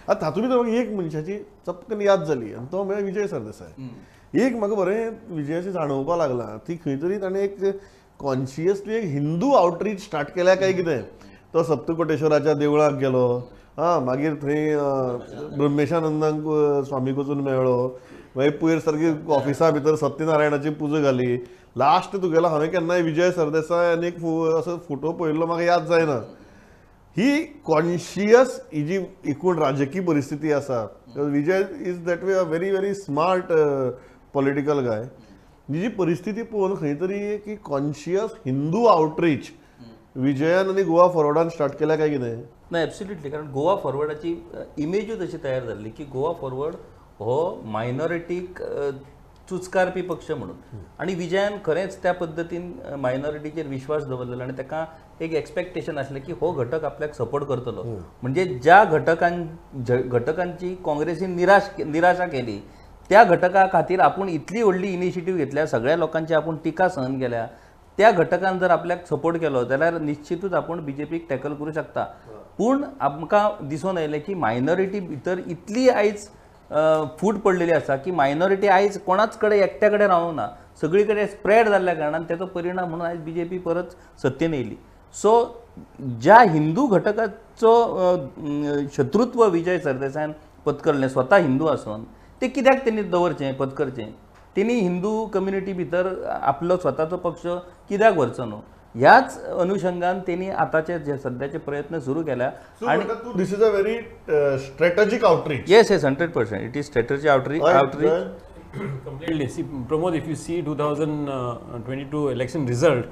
आतां तातूंत भितर म्हाका एक मनशाची चपकन याद जाली आनी तो म्हळ्यार विजय सरदेसाय. एक म्हाका बरें विजयाचें जाणवपाक लागलां ती खंय तरी ताणें एक कॉन्शियसली एक हिंदू आउटरीच स्टार्ट केल्या काय कितें. तो सप्तकोटेश्वराच्या देवळाक गेलो, आं मागीर थंय ब्रह्मेशानंदांक स्वामीक वचून मेळ्ळो, मागीर पयर सारकी ऑफिसा भितर सत्यनारायणाची पुजा घाली. लास्ट तुगेलो हांवें केन्नाय विजय सरदेसाय आनी एक असो फोटो पळयल्लो म्हाका याद जायना. ही कॉन्शियस ही जी एकूण राजकीय परिस्थिती आसा, Vijay is that way a very very smart political guy. ही जी परिस्थिती पळोवन खंय तरी की कॉन्शियस हिंदू आउटरीच विजयान आनी गोवा फॉरवर्डान स्टार्ट केल्या काय कितें? ना, एब्सोल्युटली. कारण गोवा फॉरवर्डाची इमेजूच अशी तयार जाल्ली की गोवा फॉरवर्ड हो मायनॉरिटीक चुचकारपी पक्ष म्हणून, आनी विजयान खरेंच त्या पद्दतीन मायनॉरिटीचेर विश्वास दवरलेलो आनी ताका एक एक्सपेक्टेशन आसलें की हो घटक आपल्याक सपोर्ट करतलो. म्हणजे ज्या घटकांची काँग्रेसीन निराशा केली त्या घटका खातीर आपूण इतली व्हडली इनिशिएटीव घेतल्या, सगळ्या लोकांची आपूण टिका सहन केल्या, त्या घटकान जर आपल्याक सपोर्ट केलो जाल्यार निश्चितूच आपूण बीजेपीक टॅकल करूं शकता. पूण आमकां दिसून आयलें की मायनॉरिटी भितर इतली आयज फूट पडलेली आसा की मायनॉरिटी आयज कोणाच कडेन एकट्या कडेन रावना, सगळी कडेन स्प्रेड जाल्ल्या कारणान तेचो परिणाम म्हणून आयज बीजेपी परत सत्तेन येयली. सो ज्या हिंदू घटकाचो शत्रुत्व विजय सरदेसायान पत्करलें, स्वता हिंदू आसून ते कित्याक तेणी दवरचें पत्करचें, तेणी हिंदू कम्युनिटी भितर आपलो स्वताचो पक्ष कित्याक व्हरचो न्हू, ह्याच अनुशंगान तेणी आतांचे जे सद्याचे प्रयत्न सुरू केल्या. आनी this is a very strategic outreach. Yes yes, 100% it is strategy outreach. Completely. See, Pramod, if you see 2022 election result,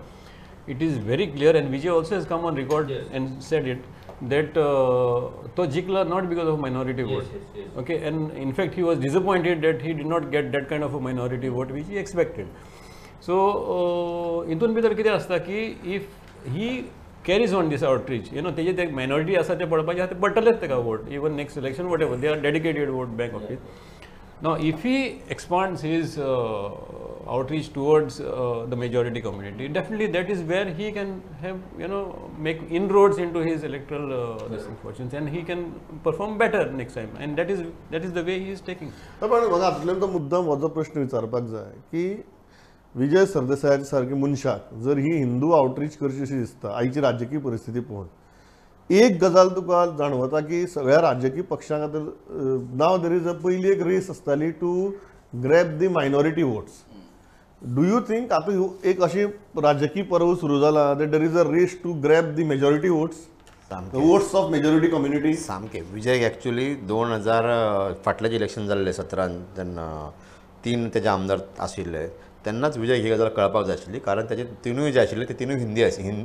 it is very clear, and Vijay also has come on record, yes, and said it, that to jikla not because of minority vote. Yes, yes, yes. Okay, and in fact he was disappointed that he did not get that kind of a minority vote which he expected. So intun bhitar kite asta ki if he carries on this outreach, you know, teje te minority asa te padpache te padtale teka vote, even next election, whatever, they are dedicated vote bank of it. Now if he expands his outreach towards the majority community, definitely that is where he can have, you know, make inroads into his electoral fortunes, and he can perform better next time, and that is the way he is taking. पण म्हाका हातूंतल्यान तो मुद्दाम म्हजो प्रश्न विचारपाक जाय की विजय सरदेसायाच्या सारके मनशाक जर ही हिंदू आउटरीच करची अशी दिसता आयची राजकीय परिस्थिती पळोवन, एक गजाल तुका जाणवता की सगळ्या राजकीय पक्षांक आतां नाव there is a पयली एक रेस आसताली to grab the minority votes. Do you think आतां एक अशी राजकीय पर्व सुरू जाला that there is a race to grab the majority votes, votes of majority community? सामकें. विजय एक्चुअली 2000 फाटलें जें इलेक्शन जाल्लें 17 तेन्ना 3 तेजे आमदार आशिल्ले, तेन्नाच विजय ही गजाल कळपाक जाय आशिल्ली, कारण ताचे तिनूय जे आशिल्ले ते तिनूय Hindi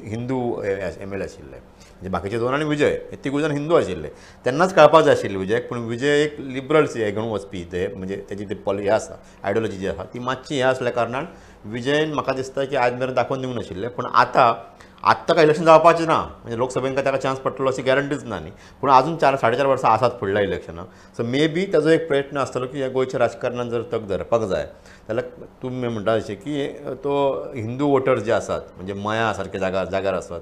Hindu M L A आशिल्ले, म्हणजे बाकीचे 2 आनी विजय हे तिगूय जाण हिंदू आशिल्ले. तेन्नाच कळपाक जाय आशिल्ले विजयाक. पूण विजय एक लिबरल्स हे घेवन वचपी, ते म्हणजे तेजी ती पॉलिसी आसा, आयडियोलॉजी जी आसा ती मातशी हें आसल्या कारणान विजयन म्हाका दिसता की आयज मेरेन दाखोवन दिवंक नाशिल्लें. पूण आतां आत्तां काय इलेक्शन जावपाचें ना, म्हणजे लोकसभेन काय ताका चान्स पडटलो अशी गॅरंटीच ना न्ही, पूण आजून 4-4.5 वर्सां आसात फुडल्या इलेक्शनाक. सो मे बी ताजो एक प्रयत्न आसतलो की ह्या गोंयच्या राजकारणान जर तग धरपाक जाय जाल्यार तुमी म्हणटा अशें की तो हिंदू वोटर्स जे आसात, म्हणजे मया सारके जाग्यार आसात,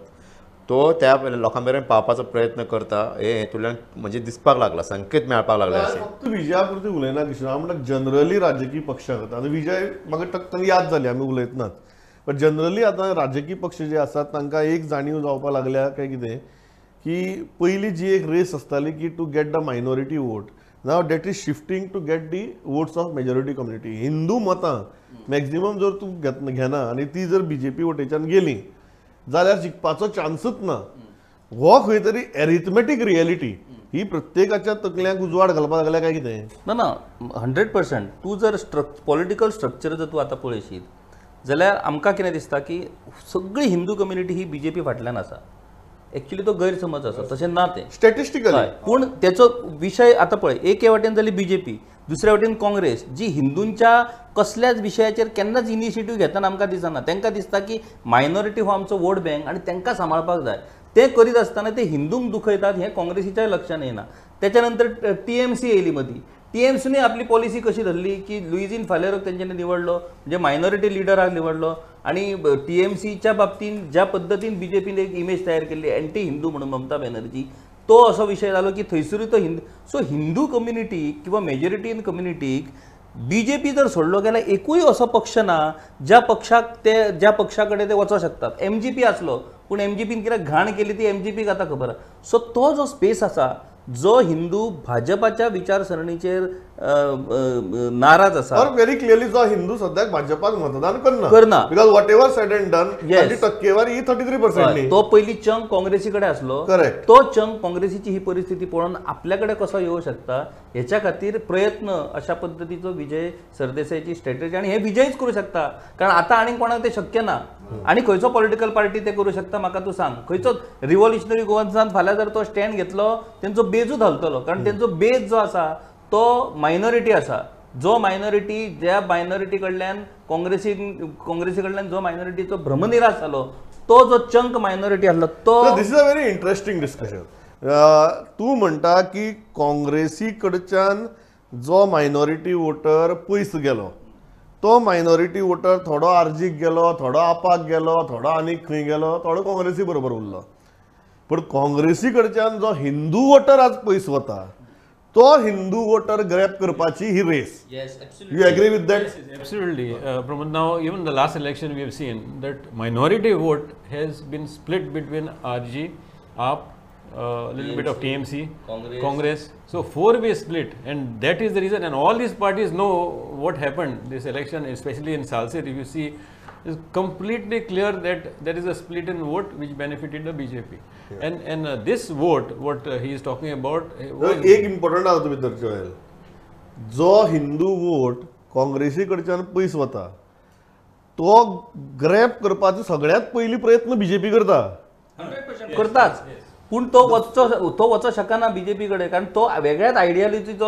तो त्या लोकां मेरेन पावपाचो प्रयत्न करता, हे हेतूंतल्यान म्हणजे दिसपाक लागला, संकेत मेळपाक लागले. अशें फक्त विजया पुरती उलयना कृष्ण, हांव म्हणटा जनरली राजकीय पक्षां. आतां विजय म्हाका टक्कन याद जाली, आमी उलयतनात, बट जनरली आतां राजकीय पक्ष जे आसात तांकां एक जाणीव जावपाक लागल्या काय कितें की पयलीं जी एक रेस आसताली की to get the minority vote, now that is shifting to get the votes of majority community. Hindu मतां मॅक्झिमम जर तूं घेना आनी ती जर बीजेपी वटेच्यान गेली जाल्यार जिखपाचो चान्सूच ना. हो खंय तरी एरिथमेटीक रियलिटी ही प्रत्येकाच्या तकल्यांक उजवाड घालपाक लागल्या काय कितें? ना ना, 100%. तूं जर पॉलिटिकल स्ट्रक्चर जर तूं आतां पळयशीत जाल्यार आमकां कितें दिसता की सगळी हिंदू कम्युनिटी ही बीजेपी फाटल्यान आसा. एक्चुअली तो गैरसमज आसा, तशें ना तें स्टॅटिस्टिकली. पूण तेचो विशय आतां पळय, एके वाटेन जाली बीजेपी, दुसऱ्या वाटेन काँग्रेस, जी हिंदूंच्या कसल्याच विशयाचेर केन्नाच इनिशिएटीव घेतना आमकां दिसना. तांकां दिसता की मायनॉरिटी हो आमचो वोट बँक आनी तांकां सांबाळपाक जाय. ते करीत आसतना ते हिंदूंक दुखयतात हें काँग्रेसीच्याय लक्षांत येना. त्याच्या नंतर टीएमसी येयली मदीं, टीएमसीने आपली पॉलिसी कशी धरली की लुईझीन फालेरोक तेंच्यांनी निवडलो, म्हणजे मायनॉरिटी लिडराक निवडलो, आनी टीएमसीच्या बाबतींत ज्या पद्दतीन बीजेपीन एक इमेज तयार केल्ली एंटी हिंदू म्हणून ममता बॅनर्जी, तो असो विशय जालो की थंयसरूय तो हिंदू सो हिंदू कम्युनिटीक किंवा मेजॉरिटी इन कम्युनिटीक बीजेपी जर सोडलो गेल्यार एकूय असो पक्ष ना ज्या पक्षाक ते ज्या पक्षा कडेन ते वचोंक शकतात. एमजीपी आसलो पूण एमजीपीन कित्याक घाण केली ती एमजीपीक आतां खबर आसा. सो तो जो स्पेस आसा जो हिंदू भाजपाच्या विचारसरणीचेर नाराज आसा और व्हेरी क्लिअरली जो हिंदू सद्याक भाजपाक मतदान करना because whatever said and done ताची टक्केवारी ही 33% तो पयलीं चंक काँग्रेसी कडेन आसलो. करेक्ट. तो चंक काँग्रेसीची ही परिस्थिती पळोवन आपल्या कडेन कसो येवं शकता हेच्या खातीर प्रयत्न अशा पद्दतीचो विजय सरदेसायाची स्ट्रॅटेजी आनी हे विजयच करूं शकता कारण आतां आनी कोणाक तें शक्य ना आनी खंयचो पॉलिटिकल पार्टी ते करूं शकता म्हाका तूं सांग. खंयचो रिव्होल्युशनरी गोवन्सान फाल्यां जर तो स्टँड घेतलो तेंचो बेजूच घालतलो कारण तेंचो बेज जो आसा तो मायनॉरिटी आसा जो मायनॉरिटी ज्या मायनॉरिटी कडल्यान काँग्रेसी कडल्यान जो मायनॉरिटीचो भ्रमनिरास जालो तो जो चंक मायनॉरिटी आसलो तो this is a very interesting discussion. तूं म्हणटा की काँग्रेसी कडच्यान जो मायनॉरिटी वोटर पयस गेलो तो मायनॉरिटी वोटर थोडो आरजीक गेलो, थोडो आपाक गेलो, थोडो आनीक खंय गेलो, थोडो काँग्रेसी बरोबर उरलो. पूण काँग्रेसी कडच्यान जो हिंदू वोटर आज पयस वता तो हिंदू वोटर ग्रॅप करपाची ही race. You agree with that? Absolutely. Pramod, now even the last election we have seen that minority vote has been split between RG, AAP, little bit of TMC, Congress. So four-way split, and that is the reason. And all these parties know what happened this election, especially in Salcete. If you see, it's completely clear that there is a split in vote which benefited the BJP. Yeah. And this vote, what he is talking about, एक important आसा तुमी तर Joel, जो Hindu vote काँग्रेसी कडच्यान पयस वता तो ग्रॅप करपाचो सगळ्यांत पयलीं प्रयत्न बीजेपी करता. 100% करताच पूण तो वचो शकना बीजेपी कडेन कारण तो वेगळ्याच आयडियोलॉजीचो.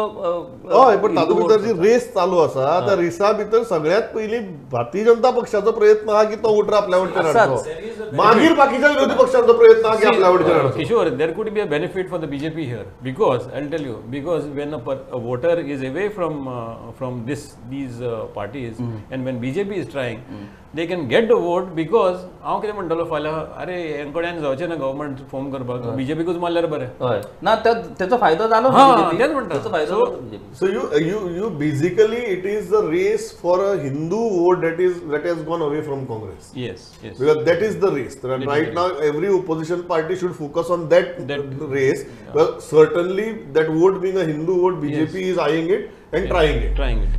हय, पण तातूंत भितर जी रेस चालू आसा त्या रेसा भितर सगळ्यांत पयलीं भारतीय जनता पक्षाचो प्रयत्न आहा की तो वोटर आपल्या वटेन हाडचो, मागीर बाकीच्या विरोधी पक्षांचो प्रयत्न आहा की आपल्या वटेन हाडचो. Kishore, there could be a benefit for the BJP here because I will tell you, because when a voter is away from these parties and when BJP is trying they can get the vote because हांव कितें म्हणटलो फाल्यां अरे हेंकडल्यान जावचें ना government form करपाक बीजेपीकूच मारल्यार बरें. हय ना तेचो फायदो जालो. तेच म्हणटा. So you basically it is the race for a Hindu vote that has gone away from Congress. Yes yes, because that is the race right now. Every opposition party should focus on that race. Certainly that vote being a Hindu vote, BJP is eyeing it and trying it.